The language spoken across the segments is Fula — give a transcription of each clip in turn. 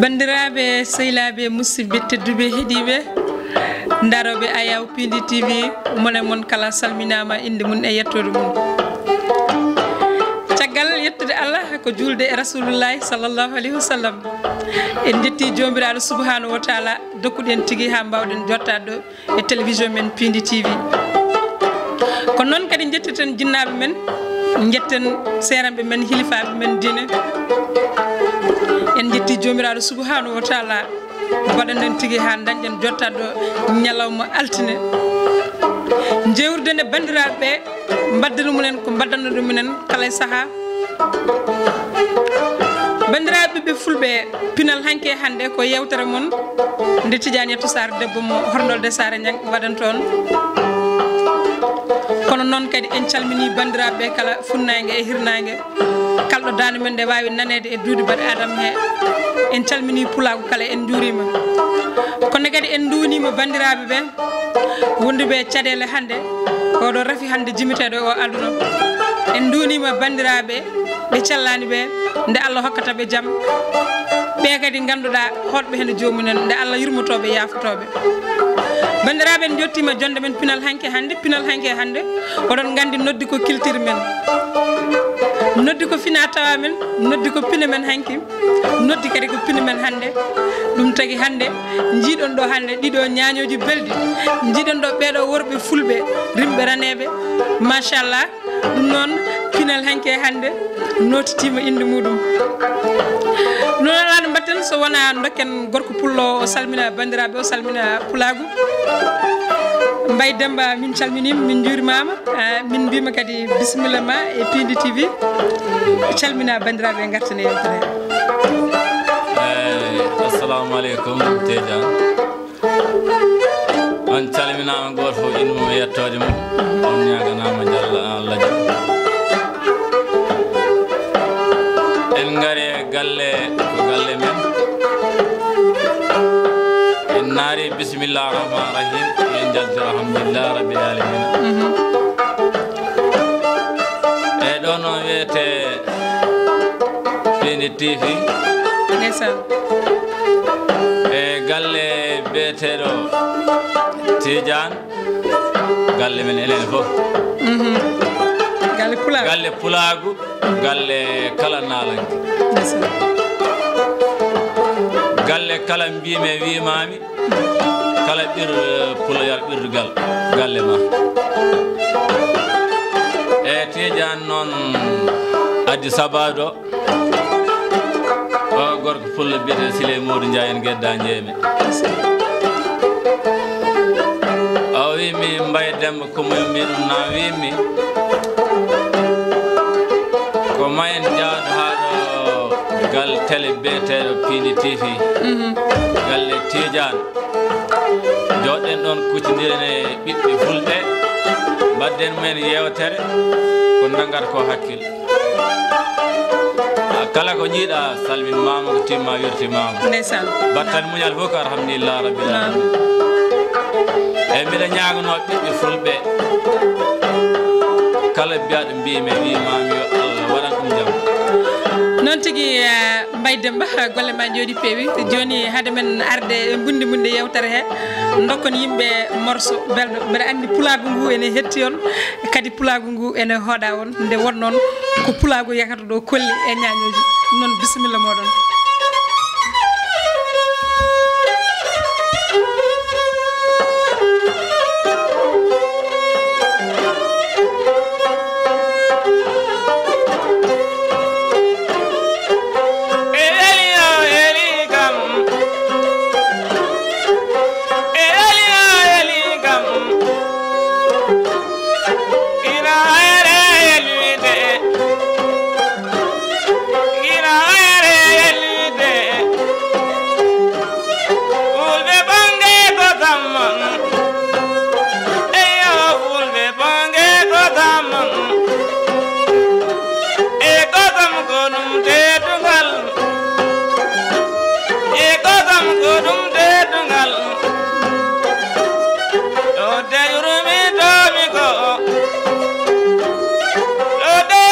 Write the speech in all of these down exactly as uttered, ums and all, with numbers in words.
Banndiraaɓe, sehilaaɓe, musidɓe tedduɓe, heɗiiɓe, ndarooɓe Ayaw Pindi T V, mon e mon kala salminaama, innde mum e yettoode mum. Caggal yettude Allah, ko juulde e Rasulullahi sallallahu alayhi wa sallam, en njetti Joomiraaɗo subhanahu wa taala, dokkuɗen tigi haa mbaawɗen jottaade ɗo e télévision men Pindi T V. Ko noon kadi njettirten jinnaaɓe men, njetten seeranɓe men, hilifaaɓe men diine. En njetti Joomiraaɗo subhanahu wa taala, waɗanen tigi haa dañɗen jottaade ɗo ñalawma altine. Jeewruden e banndiraaɓe ɓe, mbaddana mumen ko mbaddana ɗum minen kala e sahaa. Banndiraaɓe ɓiɓɓe fulɓe, pinal hanki e hannde ko yeewtere mon nde Tidiane Yattou Sarr, debbo mo Horndolde Saare Ñang, waɗanta on. Kono noon kadi en calminii banndiraaɓe ɓe kala, funnaange e hirnaange, kala ɗo daande men nde waawi naneede e duuɗi baɗe Adama he. En calminii pulaagu kala, en njuuriima. Kono kadi en nduwniima banndiraaɓe ɓe, wonduɓe e caɗeele hannde, oɗo rafi hannde jimiteeɗo o aduna. En nduwniima banndiraaɓe ɓe cellaani ɓe, nde Allah hokkata ɓe jam. Ɓe kadi ngannduɗaa hoɗɓe heen e joomum en, nde Allah yurmotooɓe, yaafotooɓe. Banndiraaɓe, en njottiima jonnde men pinal hanki hannde. Pinal hanki hannde, oɗon nganndi noddi ko culture men. Noddi ko fina tawa men, noddi ko pine men hanki. Noddi kadi ko pine men hannde. Ɗum tagi hannde, njiiɗon ɗo hannde ɗiɗo ñaañooji belɗi. Njiiɗon ɗo ɓeeɗo worɓe fulɓe, rimɓe raneeɓe. Machallah. Ɗum noon, pinal hanki e hannde nootitiima innde muɗum. Ɗum noon, alaa no mbaɗten so wonaa dokken gorko pullo o salmina banndiraaɓe, o salmina pulaagu. Mbay Demba, min calminiima, min njuurimaama. Ah, min mbiima kadi bisimilla ma e Pindi T V. Calmina banndiraaɓe, ngarten e yewtere he. Eey, assalamu aleykum, Tejan. On calminaama, gooto fof innde mum e yettoode mum. On ñaaganaama jalla Allah jam. En ngari e galle, ko galle men. En naari bismillah rahman rahim. En njalti alhamdulillah rabbil alamin. E ɗo no wiyete Pindi T V. Ndeysaan. E galle biyeteeɗo Tidiane, galle men enen fof. Mhm. Galle pulaagu. Galle pulaagu, galle kala naalanke. Ndeysaan. Galle kala mbiimi e wiimaami, kala ɓir-, puloyar ɓirdugal, galle ma. E Tidiane noon, Addis Ababa ɗo, o gorko pullo biyeteeɗo Siley Modou Ndiaye, en gedda jeeme. O wiimi, Mbaye Demba, ko moy mbiɗum na? Wiimi, ko ma en jahdu haa ɗo gal télé biyeteeɗo Pindi T V. Mhm. Galle Tidiane. Jooɗɗen ɗoon, kuccondiren e ɓiɓɓe fulɓe, mbaɗden mumen yeewtere, ko nanngat ko hakkil. Kala ko njiiɗa salminmaama, ko timma wirtimaama. Ndeysaan. Battal muñal fof ko alhamdulillah rabbil alamin. Eey, mbiɗa ñaaganoo ɓiɓɓe fulɓe, kala mbiyaɗo mbiimi, wiimaami yo Allah waɗan ɗum jam. Noon tigi, eh, Mbaye Demba, golle ma njooɗi peewi. Jooni, hade men arde e mbundi mbundi yewtere he, ndokkon yimɓe morso belɗo. Mbeɗa anndi pulaagu ngu ene hetti on, kadi pulaagu ngu ene hoɗa on. Nde won noon ko pulaagu yakata ɗo kolli e ñaañooji. Noon, bisimilla mooɗon. Fulɓe bannge ko tamman. Eyo, fulɓe bannge ko tamman. E kosam ko ɗum teddungal. E kosam ko ɗum teddungal. Ɗo de yurmi ɗo mi ko. Ɗo de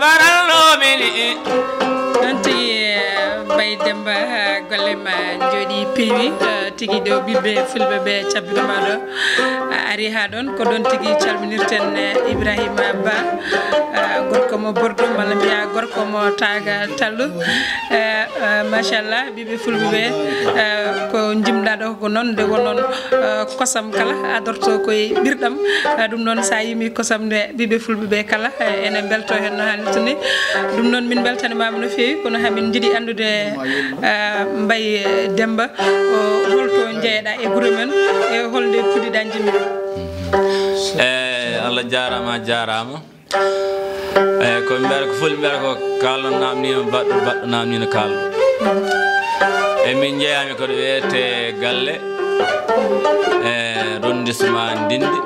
Barallo mini. Noon tigi, eh, Mbaye Demba, eh, golle ma njooɗi peewi, eh, tigi ɗo ɓiɓɓe fulɓe ɓe cabbiɗo ma ɗo. A ari haa ɗoon, ko ɗoon tigi calminirten, eh, Ibrahima Ba, eh, gorko mo Bordeaux, malla mbiya gorko mo Taaga Tallu. Eh, eh, machallah, ɓiɓɓe fulɓe ɓe, eh, ko jimɗa ɗo ko noon, nde wonnoon, eh, kosam kala adorto koye ɓirɗam. Eh, ɗum noon, so a yimi kosam nde, ɓiɓɓe fulɓe ɓe kala, eh, ene mbelto heen no haanirta ni. Ɗum noon, min mbeltanimama no feewi, kono hamin njiɗi anndude, eh, Mbaye Demba, o, holto njeyeɗa e gure men, e holnde puɗɗiɗa jimmi? Eh, Allah jaaraama, a jaaraama. Eeyi, ko mbiyata ko fulɓe mbiyata ko, "Kaalɗo naamniino baɗɗo, baɗɗo naamniino kaalɗo." E min njeyaami ko ɗo wiyetee Galle, e arrondissement Ndinndi.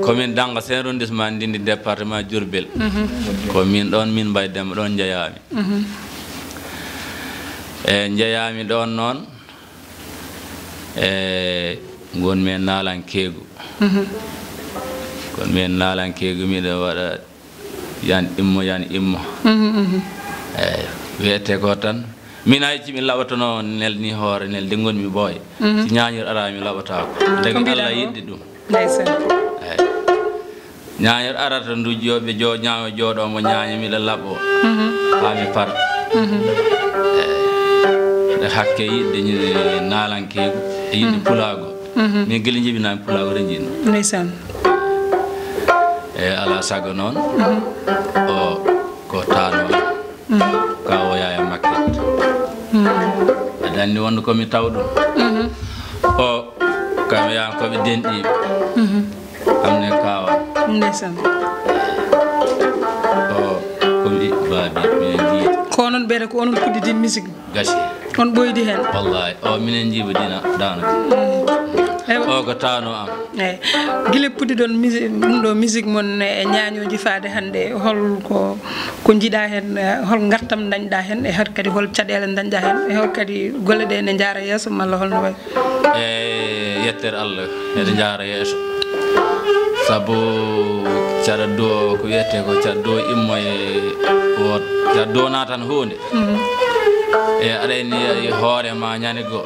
Commune Dannga Seen, arrondissement Ndinndi, département Diourbel. Ko min ɗoon, min Mbaye Demba ɗoon njeyaami. E njeyaami ɗoon noon, e ngonmi e naalankeegu. Ngonmi e naalankeegu, miɗo waɗa yan immo, yan immo. Eeyi, wiyetee ko tan, min hay si mi laɓotono nelni hoore, nelde ngonmi ɓooya. Si ñaañor ara, mi laɓotaako. Ndeke Allah yiɗde ɗum. Ndeysaan. Eeyi. Ñaañor arata ndu jo-, ɓe jo-, ñaaño jooɗo mo ñaaño miɗo laɓo. Haa mi par. Eeyi. Nde hakke yiɗde ñi-, naalankeego, e yiɗde pulaago. Min gila jibinaami pulaago tan jiɗno. Ndeysaan. Eeyi, alaa sago noon. O ko taano. Kawo Yaya Makket. Aɗa anndi wonde ko mi taw ɗum. O kam yaa ko ɓe denɗi. Am ne kawa. Ndeysaan. O ko mi baabi, mi ngi. Ko onon ɓeɗe ko onon puɗɗidi musique. Gasi. On ɓoydi heen. Wallahi, o minen njiiba dina daanaka. Ewa. O ko taano am. Eyi. Gila puɗɗiɗon musi-, ɗum ɗo musique mon e ñaañooji faade hannde, hol ko, ko njiɗa heen, eh, hol ngartam ndañɗa heen, e hol kadi hol caɗeele ndañɗa heen, e hol kadi golle ɗe ne njaara yeeso malla hol no wayi? E yettere Allah, eɗe njaara yeeso. Sabu caɗa do, ko wiyetee ko caɗa do immo e o, caɗa do naatan huunde. E aɗa ene hoore ma ñande goo.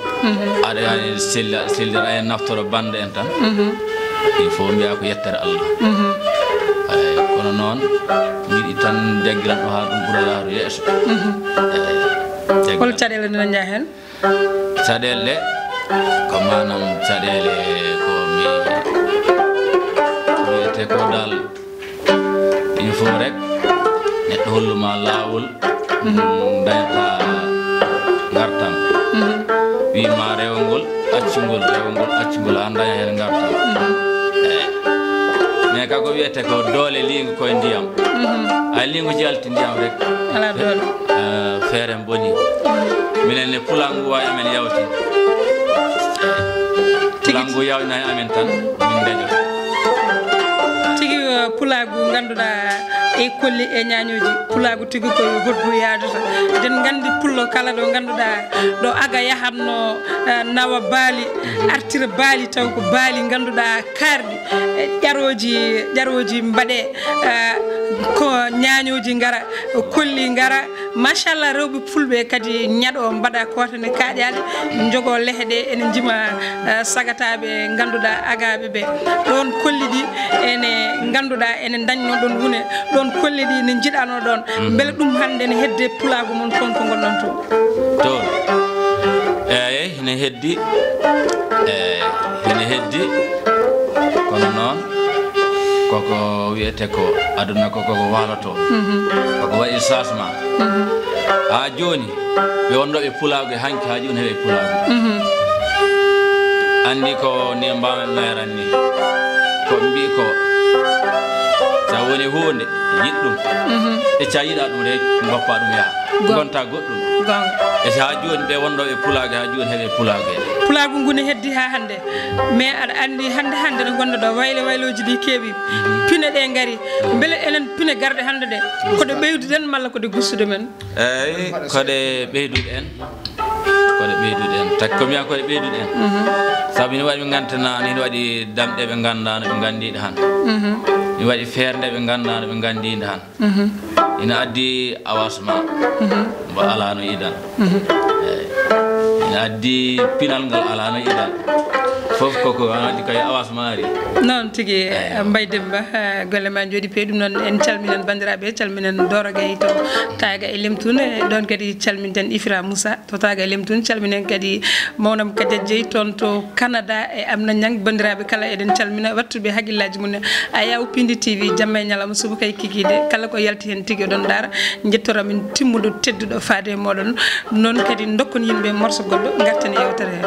Aɗa ene selli, aɗa sellira, aɗa ene naftoro bande en tan. Il faut mbiya ko yettere Allah. Eyi, kono noon, mi yiɗi tan jaggiran ɗo haa ɗum ɓura yahru yeeso. Eyi, jaggiran. Hol caɗeele nde dañɗa heen? Caɗeele, ko maanaam caɗeele ko mi wiyetee ko dal. Il faut rek neɗɗo holluma laawol, mm, dañata ngartam. Wiima rewngol, accungol, rewngol, accungol, haa daña heen ngartam. Eyi. Mais ka ko wiyetee ko doole liingu koye ndiyam. Ay liingu jalti ndiyam rek. Alaa doole. Eh, feere boni. Minen ne pulaagu ngu waawi amen yawti. Tigi. Pulaagu ngu yawtinani amen tan, min ndejo. Tigi, eh, pulaagu ngannduɗaa e kolli e ñaañooji. Pulaagu tigi ko e hoddu yaadata. Eɗen nganndi pullo kala ɗo ngannduɗaa ɗo aga yahatno, eh, nawa baali, artira baali taw ko baali ngannduɗaa kaarɗi, eh, ƴarooji, ƴarooji mbaɗe, eh, ko ñaañooji ngara, kolli ngara. Machallah, rewɓe fulɓe kadi ñaɗo mbaɗa koota ne kaaƴaali, njogo lehe ɗe ene njima, eh, sagataaɓe ngannduɗaa agaaɓe ɓe. Ɗoon kolli ɗi ene ngannduɗaa ene ndañno ɗoon wune, ɗoon kolli ɗi ne njiɗano ɗoon. Mbele ɗum hannde ne hedde pulaagu mon toon to ngonɗon to? Toon. Eeyi, ene heddi. Eeyi, ene heddi. Kono noon, koko wiyetee ko aduna ko, koko waaloto. Koko waɗi changement. Haa jooni, ɓe wonɗo ɓe pulaagu e hanki haa jooni heɓe pulaagu. Anndi ko ni mbaawmi leeran ni. Ko mbi ko, so woni huunde, yiɗ ɗum. E so a yiɗaa ɗum rek, ngoppa ɗum yaha. Gonta goɗɗum. Gonga. E so haa jooni ɓe wonɗo ɓe pulaagu, haa jooni heɓe pulaagu en. Pulaagu ngu ne heddi haa hannde. Mais aɗa anndi hannde, hannde no ngonɗo ɗo, wayle waylooji ɗi keewi. Pine ɗe ngari. Mbele enen pine garɗe hannde ɗe, ko ɗe ɓeyduɗen malla ko ɗe gustuɗo men? Eeyi, ko ɗe ɓeyduɗen. Ko ɗe ɓeyduɗe en. Takki ko mbiya ko ɗe ɓeyduɗe en. Mhm. Sabu ina waɗi ɓe ngantanaano, ina waɗi damɗe ɓe nganndaano ɓe nganndiiɗe han. Mhm. Ina waɗi feerde ɓe nganndaano ɓe nganndiinde han. Mhm. Ina addi avancement. Mhm. Mbo alaano idan. Mhm. Eey. Ina addi pinal ngal alaano idan. Fof koko ina addi kay avancement ari. Noon tigi, eey. Mbaye Demba, eh, golle ma njooɗi peewi. Ɗum noon en calminan banndiraaɓe, calminan Doro Gaye to Taaga e Lemtun. E ɗoon kadi calminten Ifra Moussa. To Taaga e Lemtun, calminen kadi mawnam Kadiat Jeey toon to Canada e Amna Niang. Banndiraaɓe kala eɗen calmina waɗtuɓe hakkillaaji mum. Aya Uppindi T V, jamma e ñalawma, subaka e kikiiɗe. Kala ko yalti heen tigi oɗon ndaara, njettoor amin timmuɗo tedduɗo faade e mooɗon. Ɗum noon kadi ndokkon yimɓe morso goɗɗo, ngarten e yeewtere he.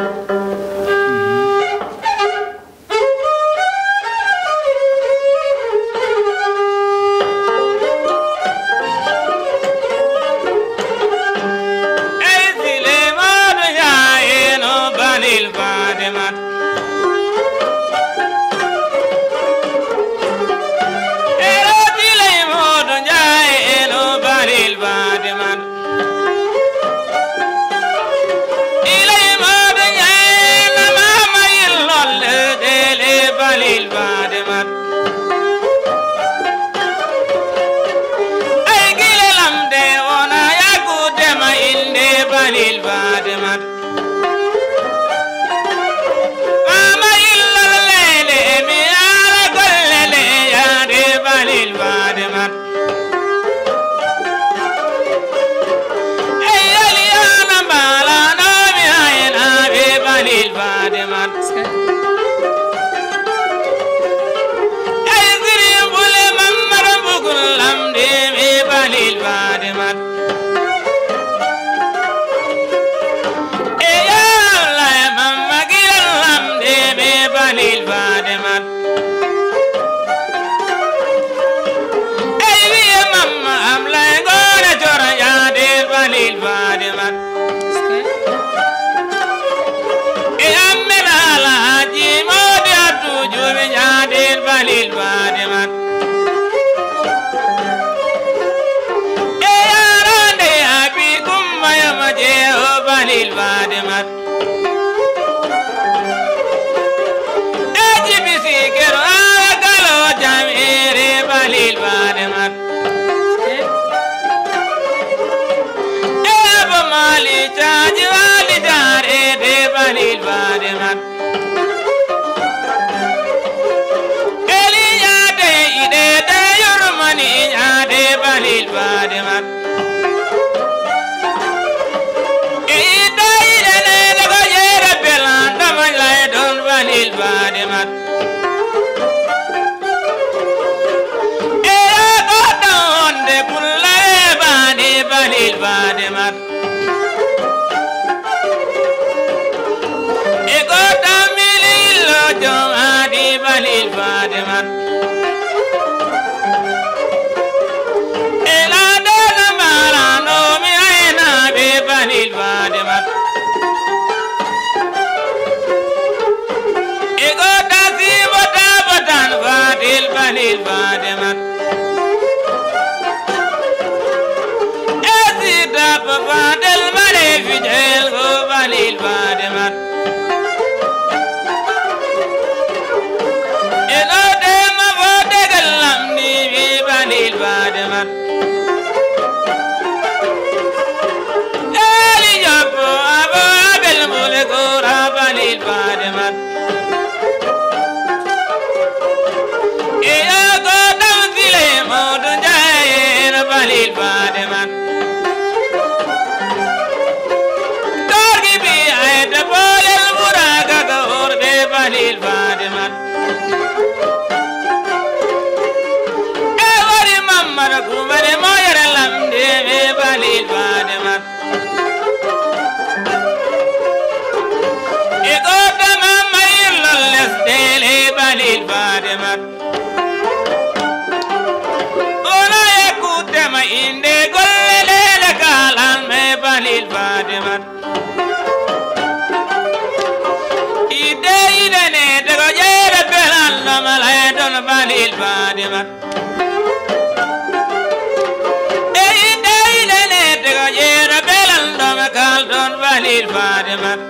Fatimat.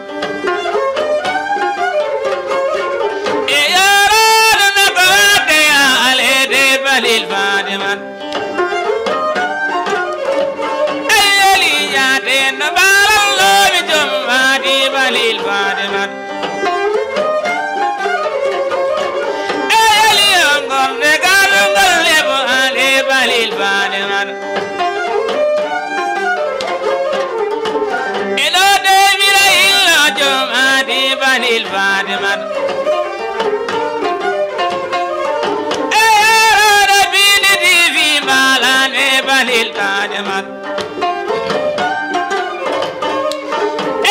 E yaraɗo no ko wadde ya alede Balil Fatimat. Ay yeli yaade no baral lowi jom madi Balil Fatimat. E yeli on gonde garungol lebo ale Balil Fatimat. Eno de mira illo jom adi Balil Fatimat. E yaraɗo bini divi mbalan e Balil Fatimat.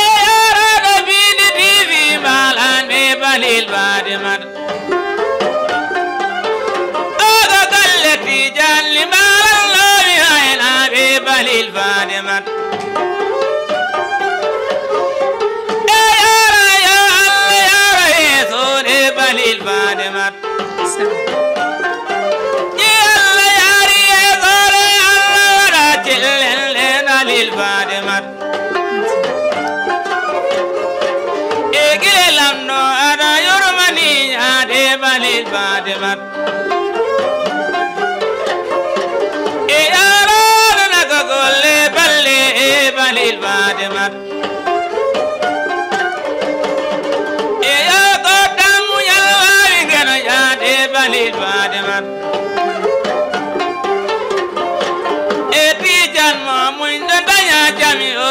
E yaraɗo bini divi mbalan e Balil Fatimat. Ogo galle Tijan limbalan lowi hayna be Balil Fatimat. E yara ya Allah yara yeso de Balil Fatimat. Ye Allah yari yeso de Allah wara chillen le Balil Fatimat. E gila lamɗo aɗa yurmani yaade Balil Fatimat. E yaraɗo naga golle balle e Balil Fatimat. E yo goddam muñal wawi geno yaade Balil Fatimat. E Tijan mo muñɗo daña jami o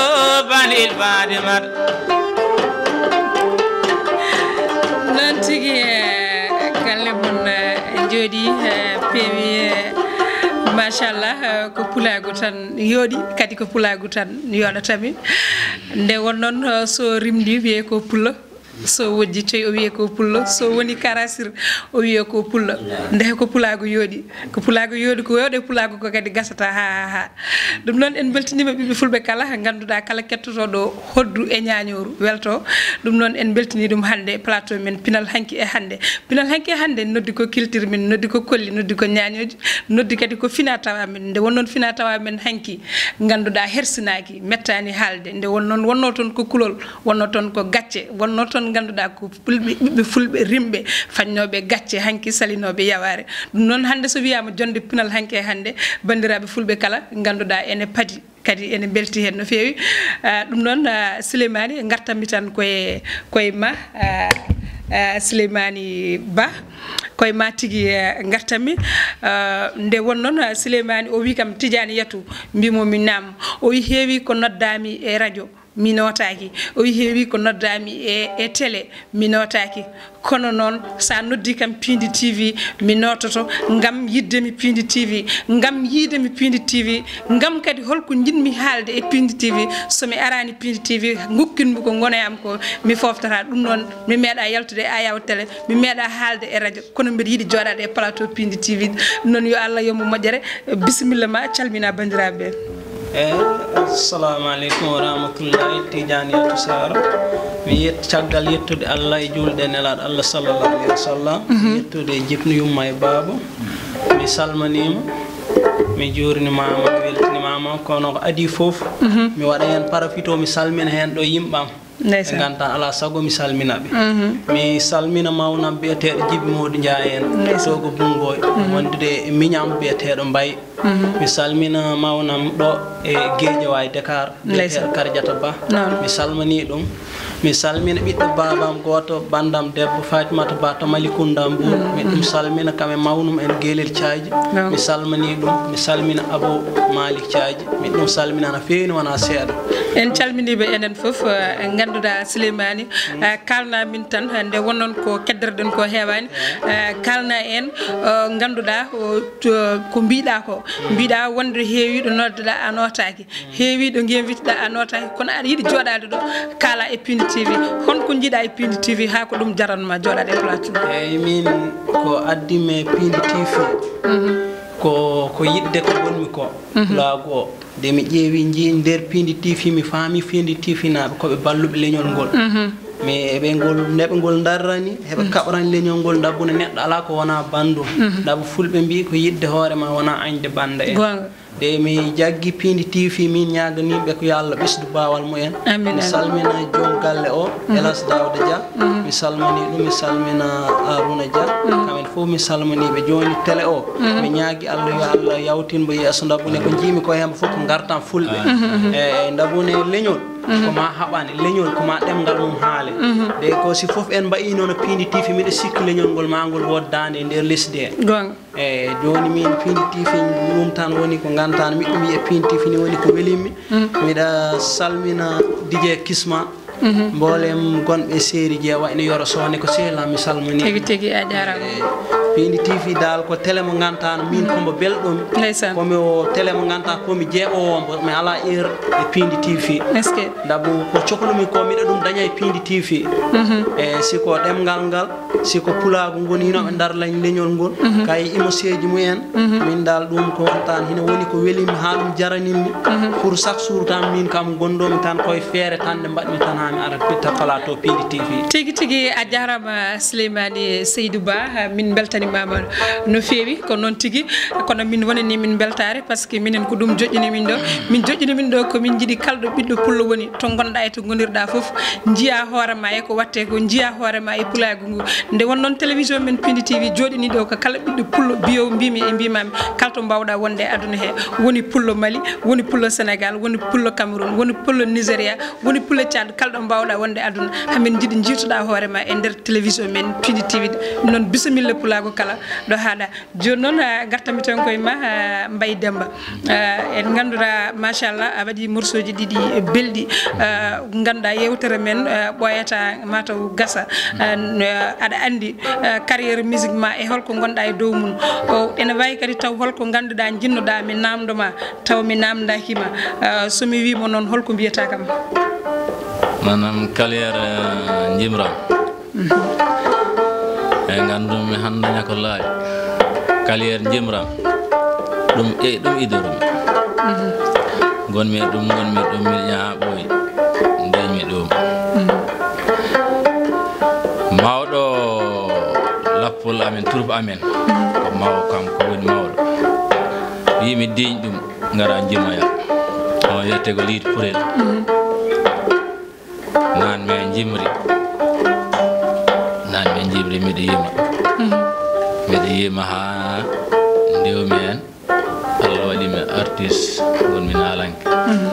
Balil Fatimat. Noon tigi eh, galle mon eh, jooɗi eh, peewi eh, machallah eh, ko pulaagu tan yooɗi kadi ko pulaagu tan yooɗatami nde won noon eh, so rimdi wiye ko pullo so wojji toy o wiye ko pullo so woni karasir o wiye ko pullo nde ko pulaagu yooɗi ko pulaagu yooɗi ko yooɗe pulaagu ko kadi gasata ha ha ha ɗum noon en beltinima ɓiɓɓe fulɓe kala ganduɗa kala kettotoɗo hoddu e ñañooru welto ɗum noon en beltini ɗum hannde plateau men pinal hanki e hannde pinal hanki e hannde noddi ko culture men noddi ko kolli noddi ko ñañooji noddi kadi ko fina tawa men nde won noon fina tawa men hanki ganduɗa hersinaaki mettani haalde nde won noon wonno toon ko kulol wonno toon ko gacce wonno toon ganduɗa ko fulɓe ɓiɓɓe fulɓe rimɓe fañnoɓe gacce hanki salinoɓe yaware ɗum noon hannde so wiyama jonde pinal hanki e hannde bandiraɓe fulɓe kala ganduɗa ene paadi kadi ene belti hen no feewi Ah, ɗum noon ah, Souleymani gartanmi tan koye koye ma ah, ah, Souleymani Ba koye ma tigi eh, gartanmi Ah, nde won noon ah, Souleymani o wi kam Tidiane Yatou mbimomi nam o wi heewi ko noddami e radio mi notaaki o wi heewi ko noddami e, e télé mi notaaki kono noon sa noddi kam piindi tv mi nototo ngam yiddemi piindi tv ngam yiidemi piindi tv ngam kadi holko jiɗmi haalde e piindi tv somi arani piindi tv gukkinmi ko gona e am ko mi foftata ɗum noon mi meeɗa yaltude e ayaw télé mi meeɗa haalde e radio kono mbiɗa yiɗi jooɗade e plateau piindi tv ɗum noon yo allah yomo moƴƴere bisimilla ma calmina bandiraɓe ɓe eyi assalamu aleykum wa rahmatullahi tidiane yattu sara mi yet caggal yettude allah e julde e nelaɗo allah sallallahu alaihi wasallam yettude e jibnu yumma e baaba mi salmanima mi juurinimama mi weltinimama kono ko adi foof mi waɗa hen parafito mi salmina hen ɗo yimɓam ɓe ndeysaan nganta ala sago mi salmina ɓe mi salmina mawnam biyeteɗo jibi mawɗo ndiaye en Ndeysaan. Togo Bunngoy wondude e miñam biyeteɗo Mbaye mi salmina mawnam ɗo e Guédiawaye Dakar biyeteɗo Ndeysaan. Kardiata Ba Noon. Mi salmini ɗum mi salmina ɓiɗɗo babam goto bandam debbo Fatimata Ba to Malicounda Mbour mi ɗum salmina kam e mawnum en Guelel Thiadji Noon. mi salmini ɗum mi salmina Abou Malick Thiadji mi ɗum salmina no feewi wona seeɗa en calminiɓe enen fof eh, ganduɗa Souleymani eh, kalna min tan eh, nde wonnon ko kedderɗen ko heewani eh, kalna en eh, ganduɗa o, to- ko mbiɗa ko mbiɗa wonde heewiɗo noddeɗa a notaki heewiɗo nge mbiteɗa a notaki kono aɗa yiɗi joɗade ɗo kala e pindi tv honko jiiɗa e pindi tv ha ko ɗum jaranma joɗade e plateau eyyi min ko addimi e pindi tv ko ko yidde ko wonmi ko laago o nde mi ƴeewi jii nder pindi tv mi faami pindi tv naaɓe koɓe balluɓe leñol ngol Mais eɓe ngol, nde ɓe ngol darrani, heɓe kaɓrani leñol ngol, ndabu ne neɗɗo alaa ko wonaa banndum. Mhm. Ndabu fulɓe mbii ko yiɗde hoore ma wonaa añde bannda en. Goonga. Nde mi jaggi Piindi T V, min ñaaganiiɓe ko yo Allah ɓesdu baawal mumen. Amiin, mi amiin. Salmina joom galle o, mhm. Elas Daawda Dia. Mhm. Mi salmini ɗum, mi salmina Aruna Dia. Mhm. Kamɓe fof mi salminiiɓe. Jooni télé o, mhm. Mi ñaagi Allah yo Allah yawtin mbo yeeso. Ndabu ne ko njiimi ko hemba fof ko ngartam fulɓe. Mhm, mhm. E ndabu ne leñol, mhm. Ko ma haɓane, leñol ko ma ɗemngal mum haale. Mhm. De ko si fof en mbayi noon Piindi T V, miɗo sikki leñol ngol ma ngol wooddaande e nder lesdi he. Goonga. E jooni min Piindi T V ɗum tan woni ko ngantaan miɗo mbiya Piindi T V ni woni ko welimmi. Mhm. Miɗa salmina D J Kisma. Mhm. Mboolem gonɓe seeri je wayno Yoro Soone ko sehil am, mi salmini. Tigi, tigi, a jaaraama. E, Piindi T V dal ko télé mo ngantaan min ko mbo belɗum. Ndeysaan. Ko mi o télé mo ngantaan ko mi jeeɓoowo mbo, mi alaa heure e Piindi T V. Est-ce que? Ndabu ko cohlumi ko miɗo ɗum daña e Piindi T V. Mhm. E, si ko ɗemngal ngal, si ko pulaagu ngoni hino ɓe ndar lañ leñol ngol, mhm. Kay imo seeji mumen, mhm. Min dal ɗum ko wontaan hino woni ko welimmi haa ɗum jaranimmi. Mhm. Pour chaque jour tan min kam gondoomi tan koye feere tan nde mbaɗmi tan haa mi ara pitta plateau Piindi T V. Tigi, tigi, a jaaraama Souleymane Seydou Ba, min mbeltanimaama no feewi, ko noon tigi, kono min wonani min mbeltaare, parce que minen ko ɗum joƴƴini min ɗo. Min joƴƴini min ɗo ko min njiɗi kala ɗo ɓiɗɗo pullo woni, to ngonɗaa e to ngonirɗaa fof, njiyaa hoore ma e ko waɗtee ko, njiyaa hoore ma e pulaagu ngu. Nde won noon télévision men Piindi T V jooɗini ɗo ko kala ɓiɗɗo pullo biyowo mbimi e mbimami, kala to mbawɗaa wonde e aduna he, woni pullo Mali, woni pullo Sénégal, woni pullo Cameroun, woni pullo Nigeria, woni pullo Tchad, kala ɗo mbawɗaa wonde e aduna, hamin njiɗi jiitoɗaa hoore ma e nder télévision men Piindi T V. Ɗum noon bisimilla pulaagu kala ɗo haaɗaa. Jooni noon, ah, ngartanmi tan koye ma, ah, Mbaye Demba. Ah, en ngannduɗaa, machallah, a waɗi morceauji ɗiɗi belɗi. Ah, ngannduɗaa yewtere men, ah, ɓooyata mataw gasa. Ah, n-, ah, aɗa anndi, ah, carrière musique ma e holko ngonɗaa e dow mum. O, ene waawi kadi taw holko ngannduɗaa, njinnoɗaa mi naamndo ma, taw mi naamndaaki ma. Ah, so mi wii mo noon, holko mbiyata kam? Maanaam carrière, ah, njimram. E nganndu mi hanndaña ko laaɓi. Carrière njimram. Ɗum, ƴeey, ɗum idorumi. Ngonmi e ɗum, ngonmi e ɗum, miɗo ñaa ɓooyi. Ndeñmi ɗum. Mawɗo lappol amen, troupe amen. Ko mawɗo kam, ko woni mawɗo. Wiimi diiñ ɗum, ngara njimoya. O wiyetee ko Liit Purel. Naan mi en njimri. Naan mi en njimri, miɗo yima. Mhm. Miɗo yima haa ndewmi heen. Allah waɗi mi artiste, ngonmi naalanke. Mhm.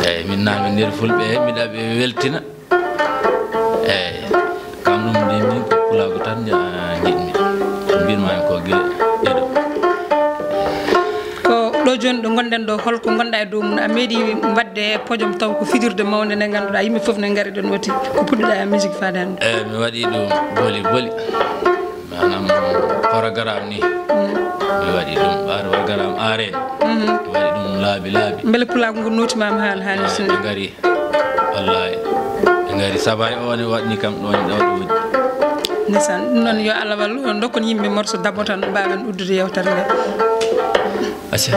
Eeyi, min naan mi nder fulɓe, miɗo ɓe weltina. Eeyi, kam ɗum mbimi ko pulaagu tan nja-, njiɗmi. Mbirmi ko gila ɗiɗo. Ko ɗo jooni ɗo ngonɗen ɗo, holko ngonɗaa e dow mum? A meeɗi waɗde pojom taw ko fijirde mawnde nde ngannduɗaa yimɓe fof ne ngari ɗo nooti. Ko puɗɗiɗaa e musique faade hannde? Eeyi, mi waɗi ɗum boli boli. Maanaam programme ni. Mm. Mi waɗi ɗum ɓaade programme arena. Mhm. Mi waɗi ɗum laabi laabi. Mbele pulaagu ngu nootimaama haa no haanirta ni? Eeyi, ɓe ngari. Wallaahi. Ɓe ngari sabaay o ne waɗni kam ɗo ne ɗo ɗo. Ndeysaan, ɗum noon yo Allah wallu, on ndokkon yimɓe morso dabo tan mbaawen uddude yewtere nde. Acca.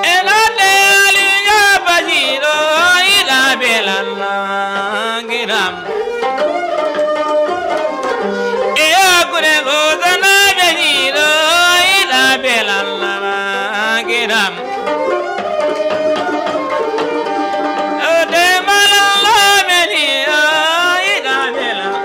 E ladde Aliou Ndiaye Basiru, ila belal ma, ngiram. E hakkunde Gosana Basiru, ila belal ma, ngiram. O de malal lo meni, ila belal.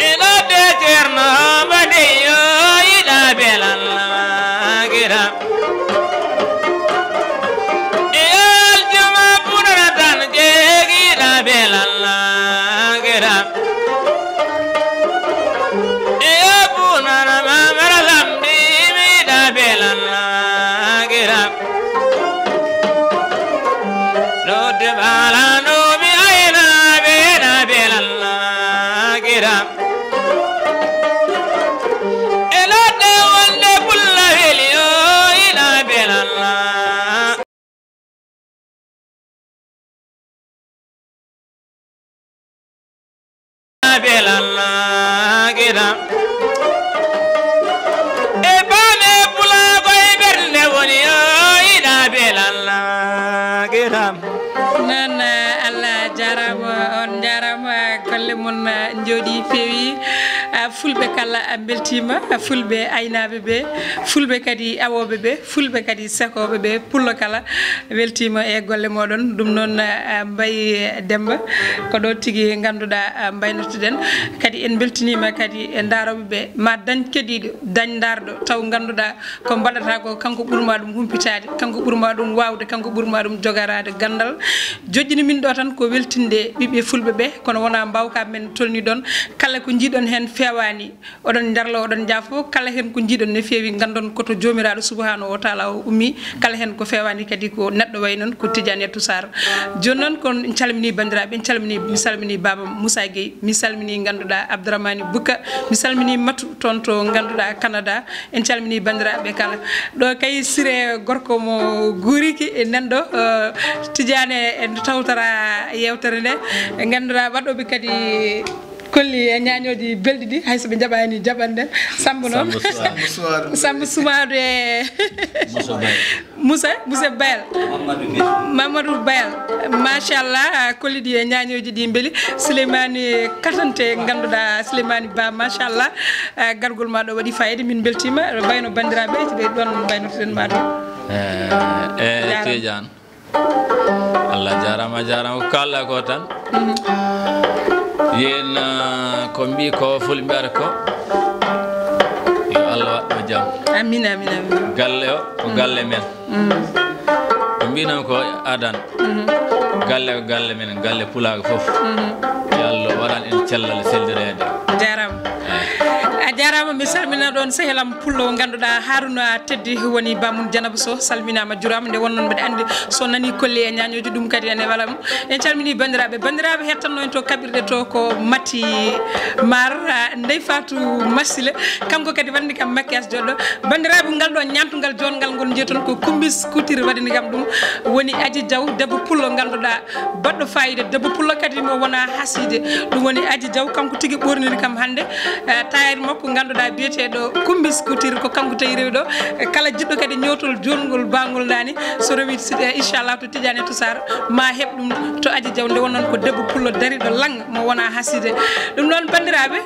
Ina de Ceerno Mbaɗe yo yiɗa belal maagira. Yo aljuma bunana tan jeegiɗa belal maagira. Yo bunana mamara lamɗi miɗa belal maagira. Nodde ɓalanoomi aynaaɓe ena belal maagira. E nodde wonde pulla weli o ina belal maagira. Belal maagira. E paame pulaagu e ɓernde woni o yiɗa belal maagira. Noon, eh, Allah jaaraama, on njaaraama, golle mon, eh, njooɗii, peewi. Ah, Fulɓe kala, ah, mbeltiima, ah, Fulɓe aynaaɓe ɓe, Fulɓe kadi awooɓe ɓe, Fulɓe kadi sakooɓe ɓe, Pullo kala weltiima e golle mooɗon. Ɗum noon, ah, Mbaye Demba, ko ɗo tigi ngannduɗaa, ah, mbaynortoɗen. Kadi en mbeltiniima kadi e ndaarooɓe ɓe, ma dañ keɗiiɗo, dañ ndaarɗo, taw ngannduɗaa ko mbaɗata ko, kanko ɓurma ɗum humpitaade, kanko ɓurma ɗum waawde, kanko ɓurma ɗum jogaraade ganndal. Joƴƴini min ɗo tan ko weltinde ɓiɓɓe Fulɓe ɓe, kono wonaa mbaawka men tolni ɗon. Kala ko njiiɗon heen feewaani, oɗon njarlo, oɗon njaafo, kala heen ko njiiɗon ne feewi, nganndon ko to Joomiraaɗo Subhaanahu wa Taala o ummi, kala heen ko feewaani kadi ko neɗɗo wayi noon ko Tidiane Yattou Sarr. Jooni noon kon en calminii banndiraaɓe, en calminii, mi salminii Baaba Moussa Gueye, mi salminii ngannduɗaa Abdourahmane Bouka, mi salminii Matu toon to ngannduɗaa Canada, en calminii banndiraaɓe kala. Ɗo kay Siré gorko mo guuriki e nanɗo, eh, Tidiane en tawtora yeewtere nde, ngannduɗaa waɗooɓe kadi kolli e ñaañooji belɗi ɗi, hay so ɓe njaɓaani jaɓanɗen. Samba noon. Samba Suwaare. Samba Suwaare. Moussa Baye. Moussa, Moussa Bayal. Mamadou Gueye. Mamadou Bayal. Machallah, kolli ɗi e ñaañooji ɗi mbeli. Souleymani Katante, ngannduɗaa Souleymani Ba, machallah. Eh, gargol ma ɗo waɗi fayida, min mbeltiima. Bayno banndiraaɓe, ɓe ɗon mbaynotoɗen ma ɗo. Eh, eh, jaaraama. Tidiane. Allah jaaraama, a jaaraama. Ko kaalɗaa ko tan. Mhm. Yen, ah, ko mbi ko Fulɓe mbiyata ko, yo Allah waɗ ɗo jam. Amin, amin, amin. Galle o ko galle men. Mhm. Ko mbinon ko adan. Mhm. Galle o galle men, galle pulaagu fof. Mhm. Yo Allah waɗan en cellal e sellireede. Jaaraama. A jaaraama, mi salmina ɗoon sehil am pullo, ngannduɗaa Haruna Teddi woni bamum Janaba Sow, salminaama, juuraama. Nde wonnoon mbeɗa anndi so nanii kolli e ñaañooji, ɗum kadi ene wela mo. En calminii banndiraaɓe, banndiraaɓe heɗtannoo en to kaɓirɗe to ko Mati Maar, ah, Ndey Fatou Massila, kanko kadi waɗni kam maquillage jooɗɗo. Banndiraaɓe, ngal ɗo ñaamtungal joɗngal ngol njiyaton ko Kumbis Couture waɗani kam ɗum, woni Aji Jaw, debbo pullo, ngannduɗaa baɗɗo fayida, debbo pullo kadi mo wona hasiide. Ɗum woni Aji Jaw, kanko tigi ɓorniri kam hannde, eh, taayir makko ngannduɗaa biyeteeɗo Kumbis Couture, ko kanko tawi rewi ɗo. Eh, kala jiɗɗo kadi ñootol joɗngol bangol nani, so rewi si-, eh, inchallah to Tidiane Toussar ma heɓ ɗum to Aji Jaw. Nde wonnoon ko debbo pullo dariɗo lang mo wona hasiide. Ɗum noon banndiraaɓe,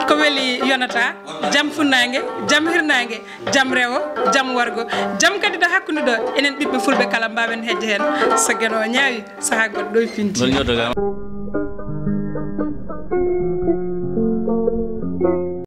ko weli yonata, jam funnaange, jam hirnaange. Jam rewo, jam worgo, jam kadi ɗo hakkunde ɗo, enen ɓiɓɓe fulɓe kala mbaawen heƴde heen. So geno o ñaawi, sahaa goɗɗo ɗo e pinti. Ngol ñootoo ga.